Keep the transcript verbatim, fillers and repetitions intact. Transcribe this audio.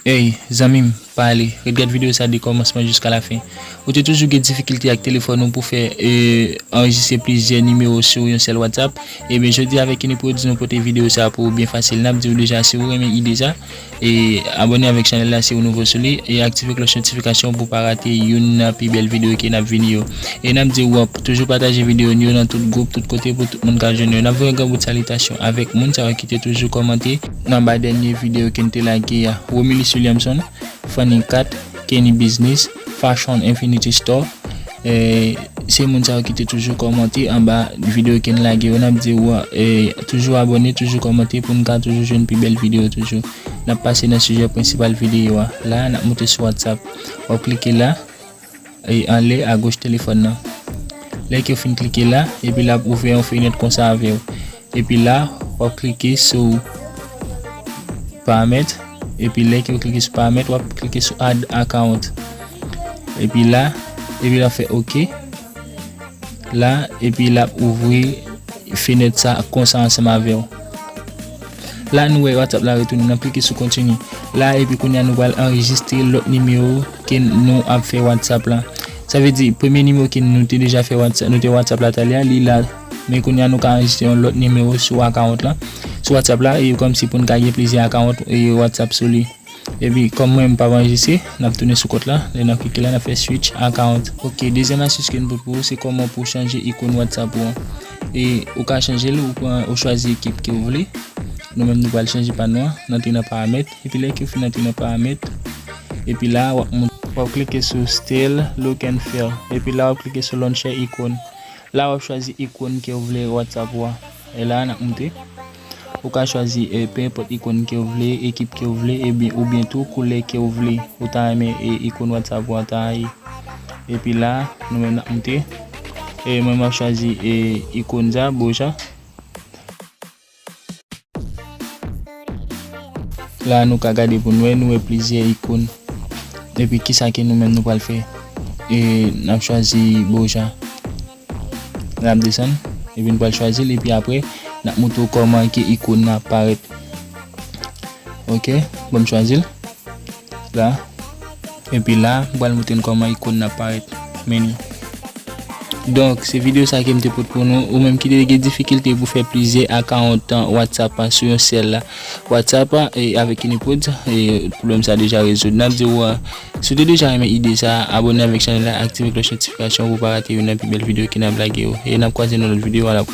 Ey, zanmi m, pale. Ret gad videyo sa de kòmansman jiska lafen. Ou te toujou gen difikilte ak telefòn ou pou fè e, anrejistre plizyè nimewo sou yon sèl WhatsApp? Ebyen, jodi avèk Uniprodz nou pote videyo sa pou ou byen fasil. N ap di w deja, si ou renmen ide sa, e abòne avèk chanèl la si ou nouvo sou li, e aktive klòch notifikasyon pou w pa rate youn nan pi bèl videyo ke n ap vini yo. E n ap di w toujou pataje videyo n yo nan tout gwoup, tout kote pou tout moun ka jwenn yo. N ap voye yon gran bout salitasyon avèk moun sa yo ki te toujou kòmante nan ba dènye videyo ke n te lage a. Romilus Williamson, Funny Cat, Kenny Business, Fashion Infinity Store, e se moun sa yo ki te toujou kòmante anba videyo ke n lage yo. N ap di w e, toujou abòne, toujou kòmante pou n ka toujou jwenn pi bèl videyo toujou. N ap pase nan sijè prensipal videyo a. La, n ap moute sou WhatsApp. W ap klike la, e anlè agoch telefòn nan. Lè ke w fin klike la, epi l ap ouvè yon fenèt konsa avè w. Epi la, w ap klike sou paramèt. Epi lè ke w klike sou paramèt, w ap klike sou add account. Epi la, epi l ap fè oke. La, epi l ap ouvri fenèt sa konsa ansanm avè w. La, nou wè WhatsApp la retounen, n ap klike sou kontini. La, epi kounye a nou pral anrejistre lòt nimewo ke nou ap fè WhatsApp la. Sa vle di, premye nimewo ke nou te deja fè WhatsApp, nou te WhatsApp la talè a, li la. Men kounye a nou ka anrejistre yon lòt nimewo sou account la. Sou WhatsApp la, e kòmsi pou n ka gen plizyè account e WhatsApp sou li. Epi, kòm mwen m p ap anrejistre, n ap tounen sou kont la. Lè n ap klike la, n ap fè switch account. Oke, dezyèm astis ke n pote pou ou, se kòman pou w chanje ikòn WhatsApp ou an. E ou ka chanje l, ou pran, ou chwazi ekip ke w vle. Nou menm nou pral chanje pa nou an, n antre nan paramèt. Epi lè ke w fin antre nan paramèt, epi la w ap mont, w ap klike sou Style, Look and Feel. Epi la w ap klike sou Launcher Icon. La w ap chwazi ikòn ke w vle WhatsApp ou a. E la n ap moute. Ou ka chwazi e, pe enpòt ikòn ke w vle, ekip ke w vle, ebyen, oubyen tou koulè ke w vle. Ou ta renmen e, ikòn WhatsApp ou a ta ye. Epi la, nou menm n ap moute. E mwen m ap chwazi e, ikòn sa, Boja. La nou ka gade pou n wè, nou wè plizyè ikòn. Epi kisa ke nou menm nou pral fè? E n ap chwazi Boja. N ap desann, epi n pral chwazi l, epi apre n ap montre w kòman ke ikòn nan ap parèt. Oke, ban m chwazi l. La. Epi la, m pral montre n kòman ikòn nan ap parèt. Men li. Donk, se videyo sa ke m te pote pou nou. Ou menm ki te gen difikilte pou fè plizyè akawont WhatsApp sou yon sèl WhatsApp e avèk Uniprodz, e pwoblèm sa deja rezoud. N ap di w, si w te deja renmen ide sa, abòne avèk chanèl la, aktive klòch notifikasyon pou w pa rate youn nan pi bèl videyo ke n ap lage yo. E n ap kwaze nan lòt videyo, a la pwochèn.